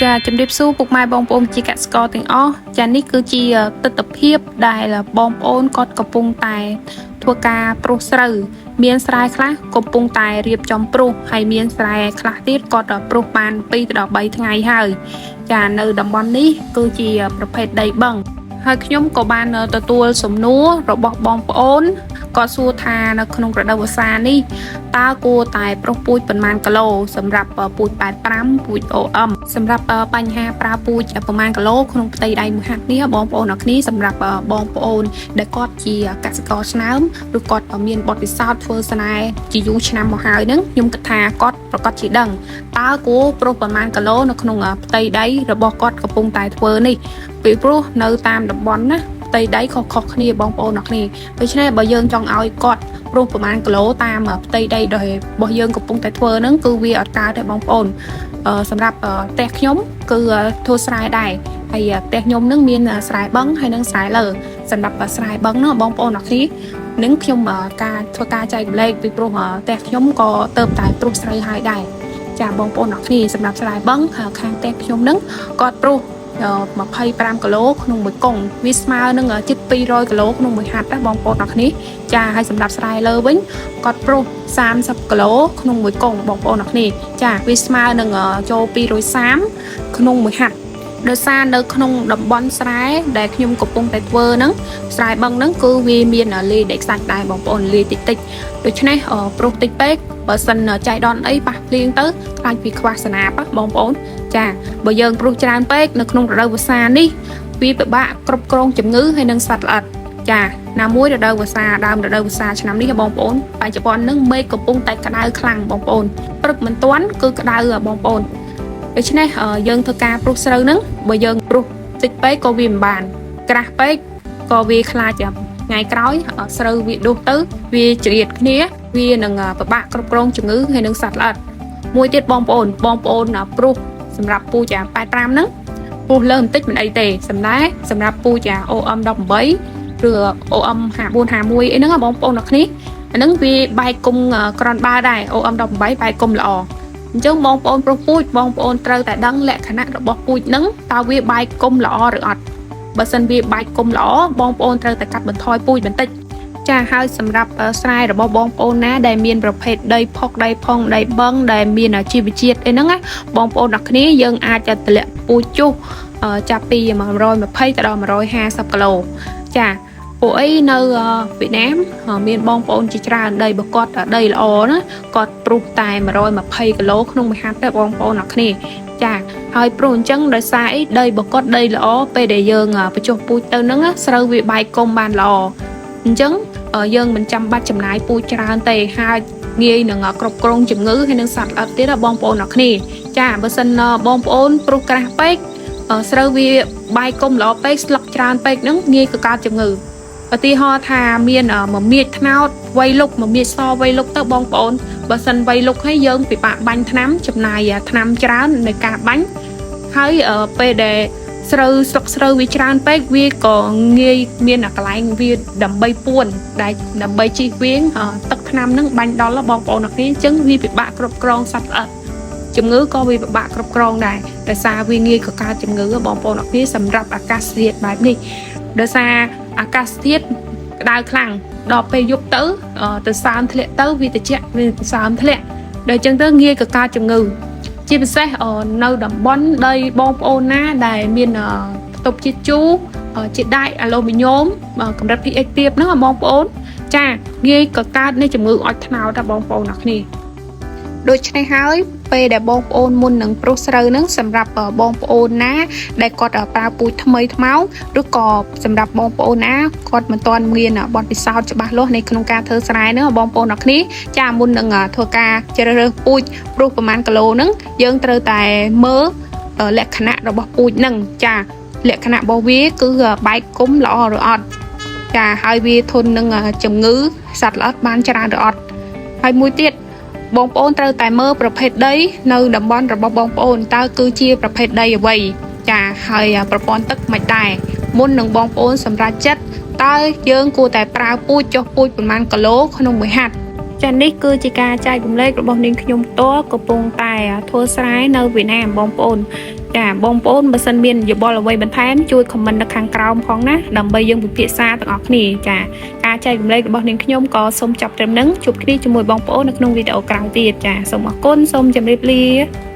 ចាជំរាបសួរពុកម៉ែបងប្អូនជាកសិករទាំងអស់ចានេះគឺជាទស្សនភាពដែលបងប្អូនគាត់កំពុងតែធ្វើការព្រុសស្រូវមានស្រែខ្លះកំពុងតែរៀបចំព្រុសហើយមានស្រែខ្លះទៀតគាត់ព្រុសបាន2ទៅដល់3ថ្ងៃហើយចានៅតំបន់នេះគឺជាប្រភេទដីបឹងហើយខ្ញុំក៏បានទទួលសំណួររបស់បងប្អូនគាត់សួរថានៅក្នុងរដូវវស្សានេះ តើគួរតែប្រុសពូជប៉ុន្មានគីឡូសម្រាប់ពូជ85ពូជ OM សម្រាប់បញ្ហាប្រើពូជប្រមាណគីឡូក្នុងផ្ទៃដីមួយហាត់នេះបងប្អូនអរគ្នាសម្រាប់បងប្អូនដែលគាត់ជាកសិករឆ្នើមឬគាត់មានបទពិសោធន៍ធ្វើស្នេហ៍ជាយូរឆ្នាំមកហើយហ្នឹងខ្ញុំគិតថាគាត់ប្រកាសជាដឹងតើគួរប្រុសប្រមាណគីឡូនៅក្នុងផ្ទៃដីរបស់គាត់កំពុងតែធ្វើនេះពីព្រោះនៅតាមតំបន់ណាផ្ទៃដីខុសៗគ្នាបងប្អូនអរគ្នាដូច្នេះបើយើងចង់ឲ្យគាត់ ព្រោះប្រហែលគីឡូតាមផ្ទៃដីដែលរបស់យើងកំពុងតែធ្វើហ្នឹងគឺវាអត់កើតទេបងប្អូនសម្រាប់ផ្ទះខ្ញុំគឺធ្វើស្រែដែរហើយផ្ទះខ្ញុំហ្នឹងមានស្រែបឹងហើយនិងស្រែលើសម្រាប់ស្រែបឹងហ្នឹងបងប្អូនអរគ្នានឹងខ្ញុំការធ្វើការចែកម្លែកពីព្រោះផ្ទះខ្ញុំក៏ទៅតែព្រុសស្រូវហើយដែរចាបងប្អូនអរគ្នាសម្រាប់ស្រែបឹងខាងផ្ទះខ្ញុំហ្នឹងគាត់ព្រុស25គីឡូក្នុងមួយកុងវាស្មើនឹងជិត200គីឡូក្នុងមួយហាត់ណាបងប្អូនអរគ្នា ចាហើយសម្រាប់ស្រែលើវិញគាត់ព្រុស30គីឡូក្នុងមួយកុងបងប្អូនអរគ្នាចាវាស្មើនឹងចូល230ក្នុងមួយហាត់ដោយសារនៅក្នុងតំបន់ស្រែដែលខ្ញុំកំពុងតែធ្វើហ្នឹងស្រែបឹងហ្នឹងគឺវាមានលាយដែកខ្សាច់ដែរបងប្អូនលាយតិចតិចដូច្នេះព្រុសតិចពេកបើសិនចៃដន្យអីប៉ះភ្លៀងទៅខ្លាចពីខ្វះស្នាបបងប្អូនចាបើយើងព្រុសច្រើនពេកនៅក្នុងរដូវវស្សានេះវាពិបាកគ្រប់គ្រងជំងឺហើយនិងសត្វល្អិតចាណាមួយរដូវវស្សាដើមរដូវវស្សាឆ្នាំនេះបងប្អូនបច្ចុប្បន្នហ្នឹងមេឃកំពុងតែក្តៅខ្លាំងបងប្អូនព្រឹកមិនទាន់គឺក្តៅបងប្អូនដូច្នេះយើងធ្វើការព្រុសស្រូវហ្នឹងបើយើងព្រុសតិចពេកក៏វាមិនបានក្រាស់ពេកក៏វាខ្លាចថ្ងៃក្រោយស្រូវវាដុះទៅវាជ្រៀតគ្នាវានឹងពិបាកគ្រប់គ្រងជំងឺហើយនឹងសត្វល្អិតមួយទៀតបងប្អូនបងប្អូនព្រុសសម្រាប់ពូជ85ហ្នឹងពូជលើបន្តិចមិនអីទេសម្រាប់សម្រាប់ពូជ OM 18ឬ OM 5451អីហ្នឹងបងប្អូនអរគ្នាអាហ្នឹងវាបែកគុំក្រនបើដែរ OM 18បែកគុំល្អអញ្ចឹងបងប្អូនប្រុសពូជបងប្អូនត្រូវតែដឹងលក្ខណៈរបស់ពូជហ្នឹងតើវាបែកគុំល្អឬអត់បើសិនវាបែកគុំល្អបងប្អូនត្រូវតែកាត់បន្ថយពូជបន្តិចចាហើយសម្រាប់ស្រែរបស់បងប្អូនណាដែលមានប្រភេទដីផុកដីផុងដីបឹងដែលមានជីវជាតិអីហ្នឹងណាបងប្អូនអរគ្នាយើងអាចតម្លាក់ពូជជុះចាប់ពី120ទៅដល់150គីឡូចាពួកអីនៅវៀតណាមមានបងប្អូនជាច្រើនដីបើគាត់ដីល្អណាគាត់ព្រុសតែ120គីឡូក្នុងមួយហាត់ទេបងប្អូនអរគ្នាចាហើយព្រោះអញ្ចឹងដោយសារអីដីបើគាត់ដីល្អពេលដែលយើងបញ្ចុះពូជទៅហ្នឹងស្រូវវាបែកគុំបានល្អអញ្ចឹងយើងមិនចាំបាច់ចំណាយពូជច្រើនទេហើយងាយនឹងគ្រប់គ្រងជំងឺហើយនឹងសត្វល្អិតទៀតបងប្អូនអរគ្នាចាបើសិនបងប្អូនព្រុសក្រាស់ពេកស្រូវវាបែកគុំល្អពេកស្លឹកច្រើនពេកហ្នឹងងាយក៏កើតជំងឺឧទាហរណ៍ថាមានមមៀចថ្នោតវៃលុកមមៀចសវៃលុកទៅបងប្អូនបើសិនវៃលុកហើយយើងពិបាកបាញ់ថ្នាំចំណាយថ្នាំច្រើនในការបាញ់ហើយពេលដែលស្រូវស្លឹកស្រូវវាច្រើនពេកវាក៏ងាយមានកន្លែងវាដើម្បីពួនដែលដើម្បីជិះវៀងទឹកថ្នាំនឹងបាញ់ដល់បងប្អូនអរគ្នាអញ្ចឹងវាពិបាកគ្រប់គ្រងសត្វល្អិតជំងឺក៏វាពិបាកគ្រប់គ្រងដែរដោយសារវាងាយក៏កើតជំងឺបងប្អូនអរគ្នាសម្រាប់អាកាសធាតុបែបនេះដោយសារអាកាសធាតុក្តៅខ្លាំងដល់ពេលយប់ទៅទៅសើមធ្លាក់ទៅវាត្រជាក់វាទៅសើមធ្លាក់ដល់អញ្ចឹងទៅងាយក៏កើតជំងឺជាពិសេសនៅតំបន់ដីបងប្អូនណាដែលមានផ្ទប់ជាតិជូរជាតិដែកអាលូមីញ៉ូមកម្រិត pH ទាបហ្នឹងបងប្អូនចាងាយក៏កើតនៃជំងឺអុចថ្នោតដែរបងប្អូនអរគ្នាដូច្នេះហើយពេលដែលបងប្អូនមុននឹងប្រុសស្រូវនឹងសម្រាប់បងប្អូនណាដែលគាត់ប្រើពូជថ្មីថ្មោងឬក៏សម្រាប់បងប្អូនណាគាត់មិនទាន់មានបទពិសោធន៍ច្បាស់លាស់នៅក្នុងការធ្វើស្រែហ្នឹងបងប្អូនអរគ្នាចាមុននឹងធ្វើការជ្រើសរើសពូជប្រុសប្រមាណគីឡូហ្នឹងយើងត្រូវតែមើលលក្ខណៈរបស់ពូជហ្នឹងចាលក្ខណៈរបស់វាគឺបែកគុំល្អឬអត់ចាហើយវាធន់នឹងជំងឺសត្វល្អិតបានច្រើនឬអត់ហើយមួយទៀតបងប្អូនត្រូវតែមើលប្រភេទដីនៅតំបន់របស់បងប្អូនតើគឺជាប្រភេទដីអ្វីចាហើយប្រព័ន្ធទឹកមិនដែរមុននឹងបងប្អូនសម្រេចចិត្តតើយើងគួរតែប្រើពូជចុះពូជប្រមាណគីឡូក្នុងមួយហាត់ចានេះគឺជាការចែករំលែករបស់នាងខ្ញុំផ្ទាល់កំពុងតែធ្វើស្រែនៅវៀតណាមបងប្អូន ចាបងប្អូនបើសិនមានយោបល់អ្វីបន្ថែមជួយ comment នៅខាងក្រោមផងណាដើម្បីយើងពិភាក្សាទាំងអស់គ្នាចាការចែករំលែករបស់នាងខ្ញុំក៏សូមចប់ត្រឹមហ្នឹងជួបគ្នាជាមួយបងប្អូននៅក្នុងវីដេអូក្រោយទៀតចាសូមអរគុណសូមជម្រាបលា។